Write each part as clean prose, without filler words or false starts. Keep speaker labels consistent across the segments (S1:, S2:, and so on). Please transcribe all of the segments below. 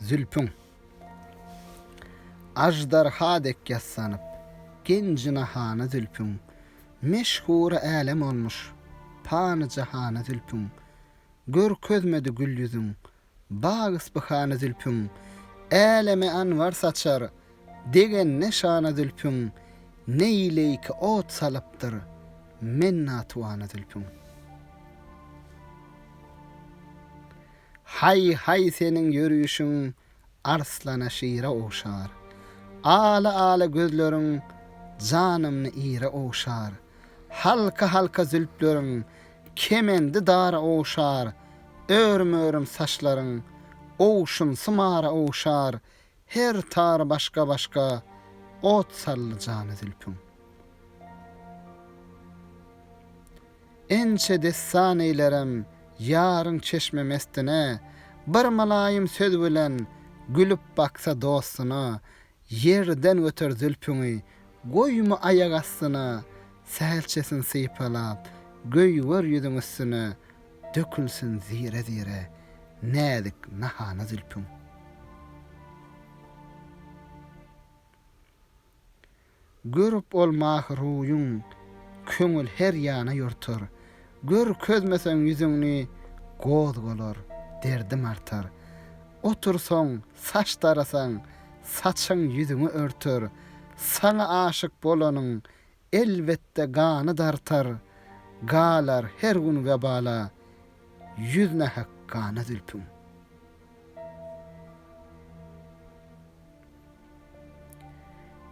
S1: Zülpüň. Aždarha dek ýassanyp, genji-nahana zülpüň, Meşhury älem olmuş, pany jahana zülpüň. Görkezmedi gül ýüzüň, bag-yspyhana zülpüň, Äleme anwar saçar, degende şana zülpüň, Neýleý ki ot salypdyr, men natuwana zülpüň. Haý-haý seniň ýörüşiň arslana şire ogşar. Ala-ala gözleriň janymny ire ogşar. Halka-halka zülpleriň kemendi dara ogşar. Örüm-örüm saçlaryň owşunsy mara ogşar. Her tary başga-başga ot saldy jana zülpüň. Ençe dessan eýlerem ýaryň çeşme mestine, Bir mylaýym söz bilen gülüp baksa dostuna, Ýerden göter zülpüňi, goýma aýak astyna, Sähelçesin sypalap, göýber ýüzüň üstüne, Dökülsin zire-zire näzik nahana zülpüň. Görüp ol mahy ruýuň, köňül her ýana ýortar. Görkezmeseň ýüzüňni, gozgalar, derdim artar. Otursaň, saç darasaň, saçyň ýüzüňi örter. Saňa aşyk bolanyň, elbetde gany dartar. Galar her gün webala, ýüz nähak gana zülpüň.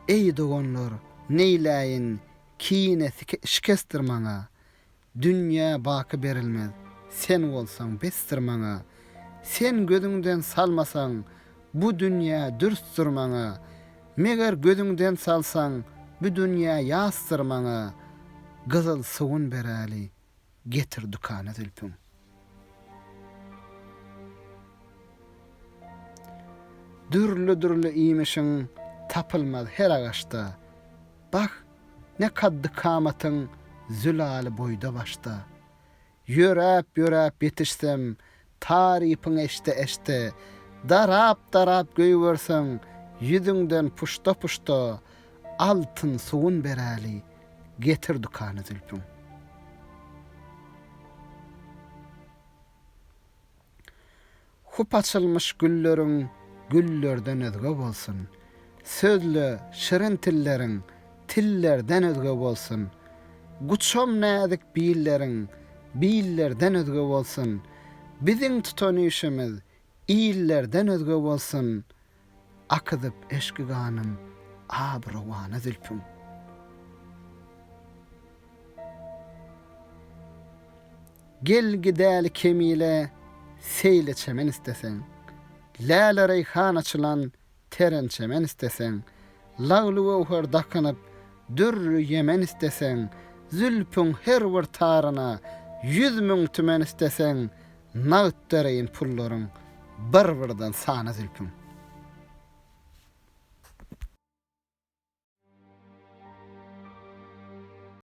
S1: Eý doganlar, neýläýin, kine şikesdir maňa, Dünýä baky berilmez, sen bolsaň besdir maňa. Sen gözüňden salmasaň, bu dünýä dürsdür maňa, Meger gözüňden salsaň, bu dünýä ýasdyr maňa. Gyzyl sugun beräli, getir dükana zülpüň. Dürli-dürli iýmişiň tapylmaz her agaçda. Bak, ne kaddy-kamatyň zülaly boýda-başda. Ýöräp-ýöräp ýetişsem, tarypyň eşde-eşde, Darap-darap göýberseň, ýüzüňden puşta-puşta, Altyn sugun beräli, getir dükana zülpüň. Hup açylmyş gülleriň güllerden özge bolsun. Sözle şirin tilleriň tillerden özge bolsun. Guçam näzik billeriň billerden özge bolsun. Biziň tutan işimiz illerden özge bolsun. Akyzyp eşki ganym ab-rowana zülpüň. Gel gidäli Kemile seýle çemen isteseň. Läle-reýhan açylan teren çemen isteseň. Lagly-göwher dakynyp dürri ýemen isteseň. Zülpüň her bir taryna 100 000 tümen isteseň. Nagt bereýin pullaryň bir-birden sana zülpüň.